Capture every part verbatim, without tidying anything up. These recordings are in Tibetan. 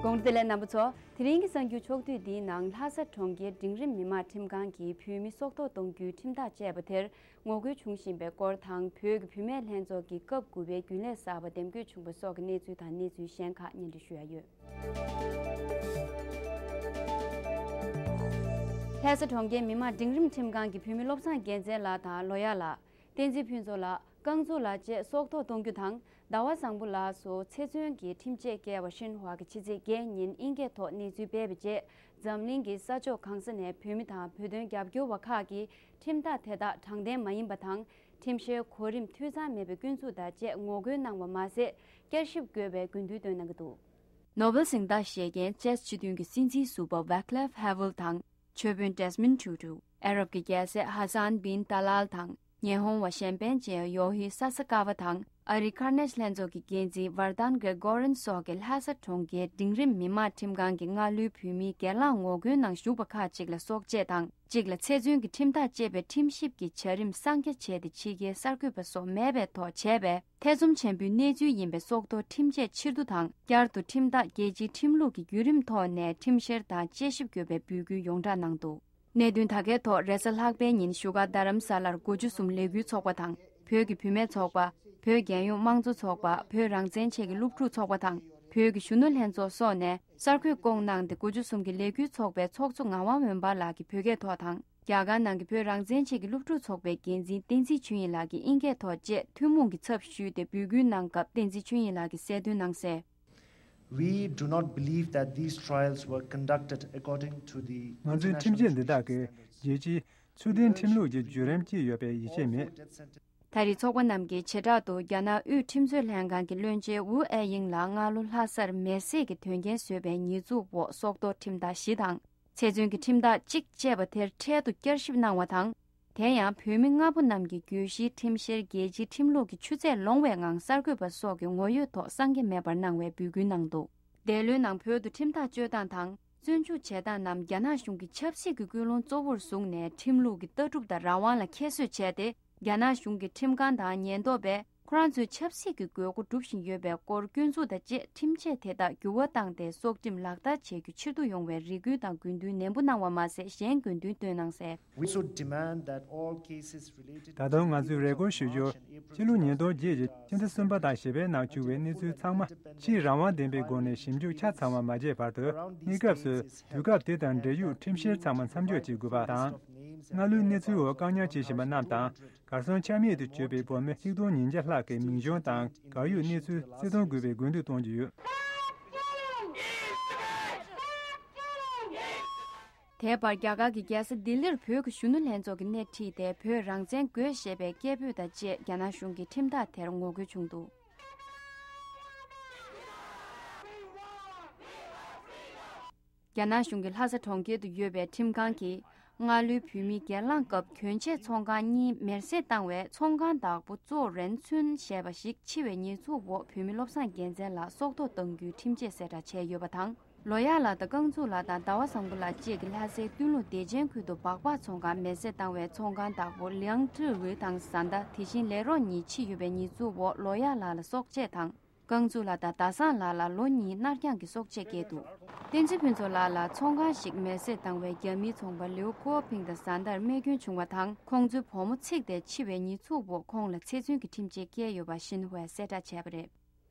དགོང་དྲོ་བདེ་ལེགས་རྣམ་པ་ཚོ། དེ་རིང་གི་གསར་འགྱུར་ཕྱོགས་བསྡུས་འདིའི་ནང་ལྷ་ས་གྲོང་ཁྱེར་འབྲིང་རིམ་མི་དམངས་ཁྲིམས་ཁང་གིས་བོད་མི་སྲོག་ཐོག་གཏོང་རྒྱུའི་ཁྲིམས་ཐག་བཅད་པ་དེར་ངོ་རྒོལ་བྱུང་བཞིན་པའི་སྐོར་དང་། བོད་ཀྱི་བུད་མེད་ལྷན་ཚོགས་ཀྱི་སྐབས་དགུ་པའི་རྒྱུན་ལས་གསར་པ་འདེམས་བསྐོ་བྱུང་བ་སོགས་ཀྱི་གནས་ཚུལ་དང་གནས་ཚུལ་གཞན་ཁག་སྙན་སྒྲོན་ཞུ་ཡ་ཡོད། ལྷ་ས་གྲོང་ཁྱེར་མི་དམངས་འབྲིང་རིམ་ཁྲིམས་ཁང་གི་བུད་མེད་བློ་བཟང་རྒྱལ་མཚན་ལགས་དང་ལོ་ཡག་ལགས། བསྟན་འཛིན་ཕུན་ཚོགས་ལགས། རྐང་འཛུགས་ལགས་བཅས་སྲོག་ཐོག་གཏོང་རྒྱུ་དང་། ཟླ་བ་བཟང་པོ་ལགས་སུ་ཚེ་བཙོན་གྱི་ཁྲིམས་ཆད་བཀལ་བ་ཤིན་ཧྭ་གི་ཕྱི་ཚེས་བརྒྱད་ཉིན་ཨིན་སྐད་ཐོག་གནས་ཚུལ་སྤེལ་བའི་རྗེས། འཛམ་གླིང་གི་ས་ཕྱོགས་གང་ས་ནས་བོད་མི་དང་བོད་དོན་རྒྱབ་སྐྱོར་བ་ཁག་གིས་ཁྲིམས་ཐག་དེ་དག་དྲང་བདེན་མ་ཡིན་པ་དང་། ཁྲིམས་བཤེར་གོ་རིམ་འཐུས་ཚང་མེད་པའི་སྐྱོན་འཛུགས་དང་བཅས་ངོ་རྒོལ་གནང་བ་མ་ཟད། བསྐྱར་ཞིབ་དགོས་པའི་དགོས་འདུན་བཏོན་གནང་གི་འདུག་ནོ་བེལ་གཟེངས་རྟགས་བཞེས་མཁན་ཅེས་སྤྱི་མཐུན་གྱི་སྲིད་འཛིན་ཟུར་པ་ཝེ་ཀླེབ་ཧེ་ཝེལ་དང་། ཆོས་དཔོན་ཏེས་མོན་ཊུ་ཊུ། ཨ་རབ་ཀྱི་རྒྱལ་སྲས་ཧ་སན་བིན་ཏཱ་ལཱལ་དང་། ཉི་ཧོང་བ་ཤན་པན་ཅན་ཡོ་ཧི་ས་ས་ཀ་བ་དང་། ཨ་རིའི་ཀར་ནེ་ཇི་ལྷན་ཚོགས་ཀྱི་འགན་འཛིན་ཝར་དན་གྷེ་གོ་རན་སོགས་ཀྱིས་ལྷ་ས་གྲོང་ཁྱེར་འབྲིང་རིམ་མི་དམངས་ཁྲིམས་ཁང་གི་སྔ་ལོའི་བོད་མིའི་སྒེར་ལངས་ངོ་རྒོལ་ནང་ཞུགས་པ་ཁག་ཅིག་ལ་སྲོག་བཅད་དང་། གཅིག་ལ་ཚེ་བཙོན་གྱི་ཁྲིམས་ཐག་བཅད་པའི་ཁྲིམས་ཞིབ་ཀྱི་བྱ་རིམ་གསང་རྒྱ་བྱས་ཏེ། ཕྱི་རྒྱལ་གསར་འགོད་པ་སོགས་མེད་པའི་ཐོག་བྱས་པའི་ཐེ་ཚོམ་ཆེན་པོའི་གནས་ཚུལ་ཡིན་པའི་སྲོག་ཐོག་ཁྲིམས་ཆད་ཕྱིར་བསྡུ་དང་། བསྐྱར་དུ་ཁྲིམས་ཐག་རྒྱལ་སྤྱིའི་ཁྲིམས་ལུགས་ཀྱི་བརྒྱུད་རིམ་ཐོག་ནས་ཁྲིམས་བཤེར་དང་དཔྱད་ཞིབ་དགོས་པའི་འབོད་སྐུལ་ཡོངས་བསྒྲགས་གནང་འདུག་གནད་དོན་ད་གའི་ཐོག་རེས་གཟའ་ལྷག་པའི་ཉིན་བཞུགས་སྒར་རྡ་རམ་ས་ལར་དགུ་བཅུ་གསུམ་ལས་འགུལ་ཚོགས་པ་དང་། བོད་ཀྱི་བུད་མེད་ཚོགས་པ། བོད་རྒྱལ་ཡོངས་དམངས་གཙོ་ཚོགས་པ། བོད་རང་བཙན་ཆེད་ཀྱི་སློབ་ཕྲུག་ཚོགས་པ་དང་། བོད་ཀྱི་གཞོན་ནུ་ལྷན་ཚོགས་སོགས་ནས་གསར་འགོད་བསྐོང་གནང་སྟེ། དགུ་བཅུ་གསུམ་གྱི་ལས་འགུལ་ཚོགས་པའི་ཚོགས་གཙོ་ངག་དབང་འོད་འབར་ལགས་ཀྱིས་བོད་སྐད་ཐོག་དང་། རྒྱ་གར་ནང་གི་བོད་རང་བཙན་ཆེད་ཀྱི་སློབ་ཕྲུག་ཚོགས་པའི་འགན་འཛིན་བསྟན་འཛིན་ཆོས་དབྱིངས་ལགས་ཀྱིས་ཨིན་སྐད་ཐོག་བཅས་ཐུན་མོང་གི་ཚབ་ཞུས་ཏེ་འབོད་སྐུལ་གནང་སྐབས། བསྟན་འཛིན་ཆོས་དབྱིངས་ལགས་ཀྱིས་གསལ་སྟོན་གནང་གསལ། We do not believe that these trials were conducted according to the ང་ཚོའི་ཁྲིམས་ཆད་འདི་དག་གིས་རྒྱལ་སྤྱིའི་ཚུལ་ལྡན་ཁྲིམས་ལུགས་ཀྱི་བརྒྱུད་རིམ་ཅིག་ཡོད་པའི་ཡིད་ཆེས་མེད། ད་རེས་ཚོགས་པ་རྣམས་ཀྱི་བྱེ་བྲག་ཏུ་རྒྱ་ནག་དབུས་ཁྲིམས་རྩོད་ལྷན་ཁང་གི་བློན་ཆེན་ཝུའུ་ཨེ་དབྱིང་ལགས་སྔ་ལོ་ལྷ་སར་མེར་སྲེག་གི་དོན་རྐྱེན་བཟོས་པའི་ཉེས་འཛུགས་འོག་སྲོག་ཐོག་ཁྲིམས་ཐག་བཞི་དང་། ཚེ་བཙོན་གྱི་ཁྲིམས་ཐག་གཅིག་བཅད་པ་དེར་འཕྲལ་དུ་བསྐྱར་ཞིབ་གནང་བ་དང་། དེ་ཡང་བོད་མི་ལྔ་པོ་རྣམས་ཀྱི་གྱོད་གཞིའི་ཁྲིམས་བཤེར་རྒྱལ་སྤྱིའི་ཁྲིམས་ལུགས་ཀྱི་ཆུ་ཚད་ལོངས་པའི་ངང་གསར་འགོད་པ་སོགས་ཀྱི་ངོ་ཡོད་ཐོག་གསང་རྒྱ་མེད་པར་གནང་བའི་འབོད་སྐུལ་གནང་འདུག་འདས་ལོའི་ནང་བོད་དུ་ཁྲིམས་ཐག་གཅོད་སྟངས་དང་བཙོན་འཇུག་བྱེད་སྟངས་རྣམས་རྒྱ་ནག་གཞུང་གིས་ཆབ་སྲིད་ཀྱི་ཀུན་སློང་གཙོ་བོར་བཟུང་ནས། ཁྲིམས་ལུགས་ཀྱི་ལྟ་གྲུབ་དང་རང་དབང་ལ་ཁྱད་གསོད་བྱས་ཏེ། རྒྱ་ནག་གཞུང་གི་ཁྲིམས་ཁང་དང་ཉེན་རྟོག་པས་ཁོ་རང་ཚོའི་ཆབ་སྲིད་ཀྱི་དགོས་མཁོ་སྒྲུབ་བཞིན་ཡོད་པའི་སྐོར་སྐྱོན་འཛུགས་དང་བཅས། ཁྲིམས་ཆད་དེ་དག་འགྱུར་བ་བཏང་སྟེ། སྲོག་ཁྲིམས་ལག་བསྟར་བྱེད་རྒྱུ་ཕྱིར་བསྡུ་ཡོང་བའི་རེ་སྐུལ་དང་དགོས་འདུན་ནན་པོ་གནང་བ་མ་ཟད། གཞན་དགོས་འདུན་བཏོན་གནང་གསལ། We also demand that all cases related to ད་དུང་ང་ཚོས་རེ་སྐུལ་ཞུ་རྒྱུར། ཕྱི་ལོ་ཉིས་སྟོང་བརྒྱད་ཀྱི་ཕྱི་ཟླ་གསུམ་པ་དང་བཞི་པའི་ནང་བྱུང་བའི་གནས་ཚུལ་ཚང་མ་ཕྱིའི་རང་དབང་ལྡན་པའི་སྒོ་ནས་ཞིབ་འཇུག་ཆ་ཚང་བ་མ་བྱས་བར་དུ། གནས་སྐབས་སུ་དུས་སྐབས་དེ་དང་འབྲེལ་ཡོད་ཁྲིམས་བཤེར་ཚང་མ་མཚམས་འཇོག་བྱེད་དགོས་པ་དང་། སྔ་ལོའི་གནས་ཚུལ་འོག་བཀག་ཉར་བྱེད་བཞིན་པ་རྣམས་དང་། གར་སོང་ཆ་མེད་དུ་གྱུར་པའི་བོད་མི་ཆིག་སྟོང་ཉིས་བརྒྱ་ལྷག་གི་མིང་གཞུང་དང་། འགག་ཡུལ་གནས་ཚུལ་གསལ་སྟོན་དགོས་པའི་དགོས་འདུན་གཏོང་རྒྱུ་ཡོད། དེའི་བར་རྒྱ་གར་གྱི་རྒྱལ་ས་ལྡི་ལིར་བོད་ཀྱི་གཞོན་ནུ་ལྷན་ཚོགས་ཀྱིས་སྣེ་ཁྲིད་དེ། བོད་རང་བཙན་དགོས་ཞེས་པའི་སྐད་འབོད་དང་བཅས། རྒྱ་ནག་གཞུང་གི་ཁྲིམས་ཐག་དེར་ངོ་རྒོལ་བྱུང་འདུག་རྒྱ་ནག་གཞུང་གིས་ལྷ་ས་གྲོང་ཁྱེར་དུ་ཡོད་པའི་ཁྲིམས་ཁང་གིས། སྔ་ལོའི་བོད་མིའི་སྒེར་ལངས་སྐབས་གྱོན་ཆས་ཚོང་ཁང་གཉིས་མེར་སྲེག་བཏང་བའི་ཚོང་ཁང་བདག་པོ་ཙོ་རེན་ཚུན་ཞེས་པ་ཞིག་འཆི་བའི་ཉེས་འཛུགས་འོག་བོད་མི་བློ་བཟང་རྒྱལ་མཚན་ལགས་སྲོག་ཐོག་གཏང་རྒྱུའི་ཁྲིམས་ཆད་གསལ་བསྒྲགས་བྱས་ཡོད་པ་དང་། ལོ་ཡག་ལགས་དང་རྐང་འཛུགས་ལགས་དང་ཟླ་བ་བཟང་པོ་ལགས་བཅས་ཀྱིས་ལྷ་སའི་ཏུན་ལུ་བདེ་ཆེན་ཁུལ་དུ་སྦག་སྦག་ཚོང་ཁང་མེར་སྲེག་བཏང་བའི་ཚོང་ཁང་བདག་པོ་ལིའང་ཀྲི་རུའེ་དང་བཟའ་ཟླ། དེ་བཞིན་ལས་རོགས་གཉིས་འཆི་ཡོད་པའི་ཉེས་འཛུགས་འོག་ལོ་ཡག་ལགས་ལ་སྲོག་ཆད་དང་། རྐང་འཛུགས་ལགས་དང་ཟླ་བཟང་ལགས་ལ་ལོ་གཉིས་མནར་གྱངས་ཀྱི་སྲོག་ཆད་བཀལ་འདུག་བསྟན་འཛིན་ཕུན་ཚོགས་ལགས་ལ་ཚོང་ཁང་ཞིག་མེར་སྲེག་བཏང་བའི་རྒྱ་མིའི་ཚོང་པ་ལིའུ་ཀོ་ཕིང་དང་བཟའ་ཟླར་རྨས་སྐྱོན་བྱུང་བ་དང་། ཁོང་ཚོའི་བུ་མོ་འཚིག་སྟེ་འཆི་བའི་ཉེས་འཛུགས་འོག་ཁོང་ལ་ཚེ་བཙོན་གྱི་ཁྲིམས་ཆད་བཀལ་ཡོད་པ་ཤིན་ཧྭས་གསལ་བསྒྲགས་བྱས་པ་རེད།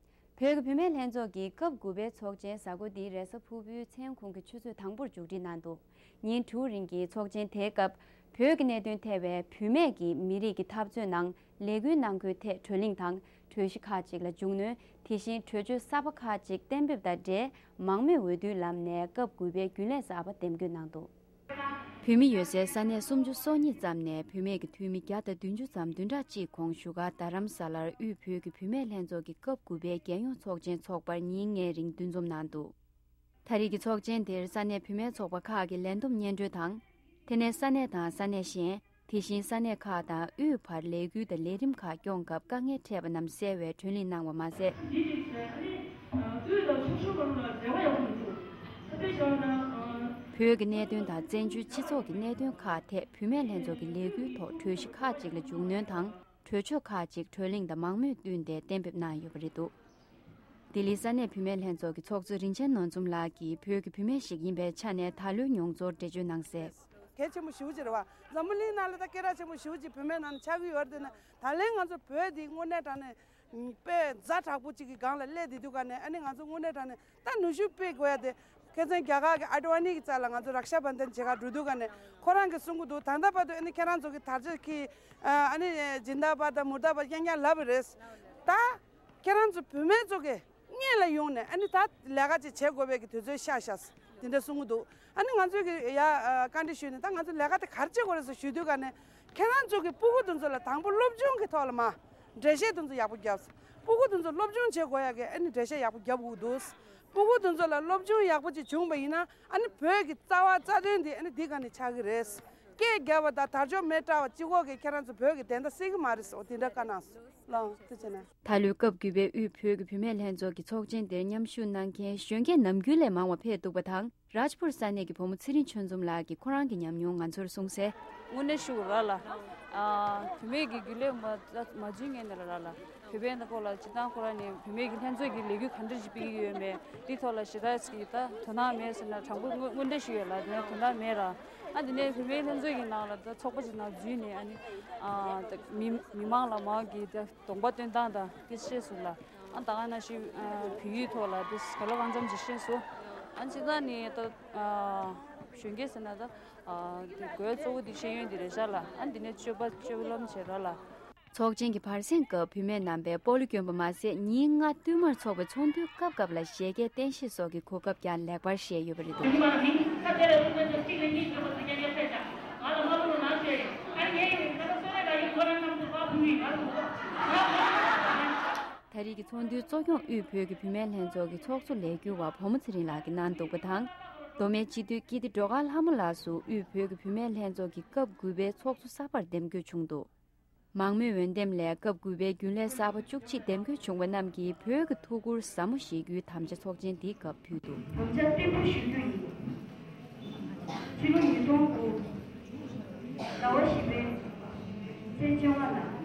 བོད་ཀྱི་བུད་མེད་ལྷན་ཚོགས་ཀྱི་སྐབས་དགུ་པའི་ཚོགས་ཆེན་གཟའ་འཁོར་འདིའི་རེས་གཟའ་ཕུར་བུའི་མཚན་གུང་གི་ཆུ་ཚོད་དང་པོར་མཇུག་སྒྲིལ་གནང་འདུག་ཉིན་དྲུག་རིང་གི་ཚོགས་ཆེན་དེའི་སྐབས། བོད་ཀྱི་གནད་དོན་ཐེ་བའི་བུད་མེད་ཀྱི་མི་རིགས་ཀྱི་འཐབ་རྩོད་ནང་ལས་འགུལ་གནང་སྒོའི་ཐད་བགྲོ་གླེང་དང་གྲོས་གཞི་ཁག་ཅིག་ལ་མཇུག་གནོན། དེ་བཞིན་གྲོས་ཆོད་གསར་པ་ཁག་ཅིག་གཏན་འབེབས་དང་འབྲེལ། མང་མོས་འོས་བསྡུའི་ལམ་ནས་སྐབས་དགུ་པའི་རྒྱུན་ལས་གསར་པ་འདེམས་བསྐོ་གནང་འདུག་བོད་མི་ཡོད་སའི་ས་གནས་སུམ་ཅུ་སོ་གཉིས་ཙམ་ནས་བུད་མེད་ཀྱི་འཐུས་མི་བརྒྱ་དང་བདུན་ཅུ་ཙམ་བདུན་ཕྲག་གཅིག་གོང་བཞུགས་སྒར་རྡ་རམ་ས་ལར་དབུས་བོད་ཀྱི་བུད་མེད་ལྷན་ཚོགས་ཀྱི་སྐབས་དགུ་པའི་རྒྱལ་ཡོངས་ཚོགས་ཆེན་འཚོགས་པར་ཉིན་ལྔའི་རིང་འདུ་འཛོམས་གནང་འདུག་ད་རེས་ཀྱི་ཚོགས་ཆེན་དེར་ས་གནས་བུད་མེད་ཚོགས་པ་ཁག་གི་ལས་བསྡོམས་སྙན་སྒྲོན་དང་། དེ་ནས་ས་གནས་དང་ས་གནས་གཞན། དེ་བཞིན་ས་གནས་ཁག་དང་དབུས་བར་ལས་འགུལ་དང་ལས་རིམ་ཁག་སྐྱོང་སྐབས་དཀའ་ངལ་འཕྲད་པ་རྣམས་བསལ་བའི་བགྲོ་གླེང་གནང་བ་མ་ཟད། བོད་ཀྱི་གནད་དོན་དང་བཙན་བྱོལ་སྤྱི་ཚོགས་ཀྱི་གནད་དོན་ཁག་ཐད་བུད་མེད་ལྷན་ཚོགས་ཀྱི་ལས་འགུལ་ཐོག་གྲོས་གཞི་ཁག་ཅིག་ལ་མཇུག་གནོན་དང་། གྲོས་ཆོད་ཁག་ཅིག་བགྲོ་གླེང་དང་མང་མོས་བསྟུན་ཏེ་གཏན་འབེབས་གནང་ཡོད་པ་རེད་འདུག་ལྡི་ལིའི་ས་གནས་བུད་མེད་ལྷན་ཚོགས་ཀྱི་ཚོགས་གཙོ་རིན་ཆེན་ནོར་འཛོམས་ལགས་ཀྱིས་བོད་ཀྱི་བུད་མེད་ཞིག་ཡིན་པའི་ཆ་ནས་ད་ལོའི་མྱོང་ཚོར་འགྲེལ་བརྗོད་གནང་གསལ། གལ་ཆེན་པོ་ཞེ་པོ་ཅིག་རེད་བ། འཛམ་བུ་གླིང་ནང་ལ་ད་སྐད་གྲགས་ཆེན་པོ་ཞེ་པོ་ཅིག་བུད་མེད་ནང་ནས་ཆགས་ཀྱི་ཡོད་རེད། དེ་ན་ད་ལན་ང་ཚོ་བོད་འདི་དངོས་གནས་དྲང་གནས་དཔེ་ཛ་དྲག་པོ་ཅིག་གི་སྒང་ལ་སླེབས་བསྡད་དུས་ཀ་ནས། ཨ་ནི་ང་ཚོ་དངོས་གནས་དྲང་གནས་ད་ནུས་ཤུགས་སྤེལ་དགོས་ཡ་དེ། ཁ་སང་རྒྱ་གར་གྱི་ཨ་ཌ་ཝ་ནི་གི་རྩ་ལ་ང་ཚོ་རཀ་ཤ་བན་དན་བྱེད་གར་འགྲོ་དུས་ཀ་ནས་ཁོ་རང་གིས་གསུང་གི་འདུག། ད་ལྟ་བར་དུ་ཨ་ནི་ཁྱེད་རང་ཚོ་གི་དར་ཆ་གི་ཨ་ནི་ཇིན་དཱ་བཱད་དང་མུར་དཱ་བཱད་རྐྱང་རྐྱང་ལབ་པ་རེད། ད་ཁྱེད་རང་ཚོ་བུད་མེད་ཚོ་གི་སྔོན་ལ་ཡོང་ནས་ཨ་ནི་ད་ལས་ཀ་ཅིག་བྱེད་དགོས་པའི་གི་དུས་ཚོད་ཤར་ཤག་དེ་འདྲ་གསུང་གི་འདུག། ཨ་ནི་ང་ཚོས་གི་ཡ་བཀའ་འདྲི་ཞུས་ནས། ད་ང་ཚོ་ལས་ཀ་དེ་ག་རེ་བྱེད་དགོས་རེད་ཟེར་ཞུ་དུས་ཀ་ནས། ཁྱེད་རང་ཚོ་གི་སྤུ་གུ་དེ་ཚོ་ལ་དང་པོ་སློབ་སྦྱོང་གི་ཐོག་ལ་མ་འགྲེལ་བཤད་དེ་ཚོ་ཡག་པོ་བརྒྱབ། སྤུ་གུ་དེ་ཚོ་སློབ་སྦྱོང་བྱེད་དགོས་ཡ་གི་ཨ་ནི་འགྲེལ་བཤད་ཡག་པོ་བརྒྱབ་དགོས་འདུག། སྤུ་གུ་དེ་ཚོ་ལ་སློབ་སྦྱོང་ཡག་པོ་ཅིག་བྱུང་བ་ཡིན་ན། ཨ་ནི་བོད་ཀྱི་རྩ་བ་རྩ་དོན་དེ་ཨ་ནི་འདི་ག་ནས་ཆགས་ཀྱི་རེད། སྐད་རྒྱབ་པ་དང་དར་ལྕོག་མེ་སྤྲད་པ་གཅིག་པོ་གིས་ཁྱེད་རང་ཚོ་བོད་ཀྱི་བདེན་མཐའ་སེལ་གྱི་མ་རེད་ཟེར་བ་དེ་འདྲ་བཀའ་གནང་སོང་། ལགས་སོ། ཐུགས་རྗེ་ཆེ་གནང་། ད་ལོའི་སྐབས་དགུ་པའི་དབུས་བོད་ཀྱི་བུད་མེད་ལྷན་ཚོགས་ཀྱི་ཚོགས་ཆེན་དེར་མཉམ་ཞུགས་གནང་མཁན་གཞོན་སྐྱེས་ནམ་རྒྱུན་ལས་མང་བ་ཕེབས་འདུག་པ་དང་། རཱཇ་པུར་ས་གནས་ཀྱི་བུ་མོ་ཚེ་རིང་ཆོས་འཛོམས་ལགས་ཀྱིས་ཁོ་རང་གི་ཉམས་མྱོང་ང་ཚོར་གསུངས་གསལ། དངོས་གནས་ཞུ་དགོས་ར་ལ། ཨ་བུད་མེད་ཀྱི་རྒྱུན་ལས་མ་མ་འཛུལ་ངེས་ནས་ལ་ར་ལ། བོད་པའི་ནང་ཁོ་ལ་སྤྱི་བཏང་ཁོ་རང་ནས་བུད་མེད་ཀྱི་ལྷན་ཚོགས་ཀྱི་ལས་འགུལ་ག་འདྲ་ཞིག་སྤེལ་གྱི་ཡོད་མེད་འདི་ཐོག་ལ་ཞེ་དྲག་ཅིག་ད་དོ་སྣང་མེད་ཟེར་ན་དྲང་པོ་དངོས་དངོས་འབྲེལ་ཞུ་ཡོད་ལ། དེ་ནས་དོ་སྣང་མེད་ར། ཨ་དེ་ནས་བུད་མེད་ལྷན་ཚོགས་ཀྱི་ནང་ལ་ད་ཚོགས་པ་ཅིག་ནང་འཛུལ་ནས། ཨ་ནི་ཨ་ད་མི་མི་མང་ལ་མང་གི་ད་གདོང་པ་སྟོན་སྟངས་དང་དེ་ཤེས་སོང་ལ། ཨ་ད་ག་ནང་བཞིན་ཨ་བོད་ཡིག་ཐོག་ལ་དེ་ག་ལ་གང་འཚམ་ཅིག་ཤེས་སོང་། ཨ་སྤྱི་བཏང་ནས་ད་ཨ་གཞོན་སྐྱེས་ཟེར་ན་ད་ཨ་དེ་དགོས་གཙོ་བོ་དེ་ཤེས་ཡོན་དེ་རེད་ཤག་ལ། ཨ་འདི་ནས་སྤྱོད་པ་སྤྱོད་ལམ་བྱེད་ར་ལ། ཚོགས་ཆེན་གྱི་བར་གསེང་སྐབས་བུད་མེད་རྣམ་པས་སྤོ་ལོ་བསྐྱོན་པ་མ་ཟད། ཉིན་ལྔ་བསྟུད་མར་འཚོགས་པའི་ཚོགས་འདུའི་སྐབས་སྐབས་ལ་བཞད་གད་རྟེན་གཞི་སོགས་ཀྱི་གོ་སྐབས་ཀྱང་ལེགས་པར་བཞེས་ཡོད་པ་རེད་འདུག། ད་རེས་ཀྱི་ཚོགས་འདུའི་གཙོ་སྐྱོང་དབུས་བོད་ཀྱི་བུད་མེད་ལྷན་ཚོགས་ཀྱི་ཚོགས་གཙོ་ལས་འཁྱུར་བ་བུ་མོ་ཚེ་རིང་ལགས་ཀྱིས་གནང་འདུག་པ་དང་། མདོ་སྨད་སྤྱི་འཐུས་ཀིརྟི་སྒྲོལ་དཀར་ལྷ་མོ་ལགས་སུ་དབུས་བོད་ཀྱི་བུད་མེད་ལྷན་ཚོགས་ཀྱི་སྐབས་དགུ་པའི་ཚོགས་གཙོ་གསར་པར་འདེམས་བསྐོ་བྱུང་འདུག། མང་མོས་འོས་འདེམས་ལས་སྐབས་དགུ་པའི་རྒྱུན་ལས་གསར་པ་བཅུ་གཅིག་འདེམས་བསྐོ་བྱུང་བ་རྣམས་ཀྱིས་བོད་ཀྱི་ཐུགས་ཁུར་ཟབ་མོ་བཞེས་རྒྱུའི་དམ་བཅའ་ཚོགས་ཆེན་འདིའི་སྐབས་ཕུལ་འདུག། དམ་བཅའ་བརྟན་པོ་ཞུ་རྒྱུ་ཡིན། ཕྱི་ལོ་ཉིས་སྟོང་དགུ་ཟླ་བ་བཞི་པའི་ཚེས་བཅོ་ལྔ་ལ།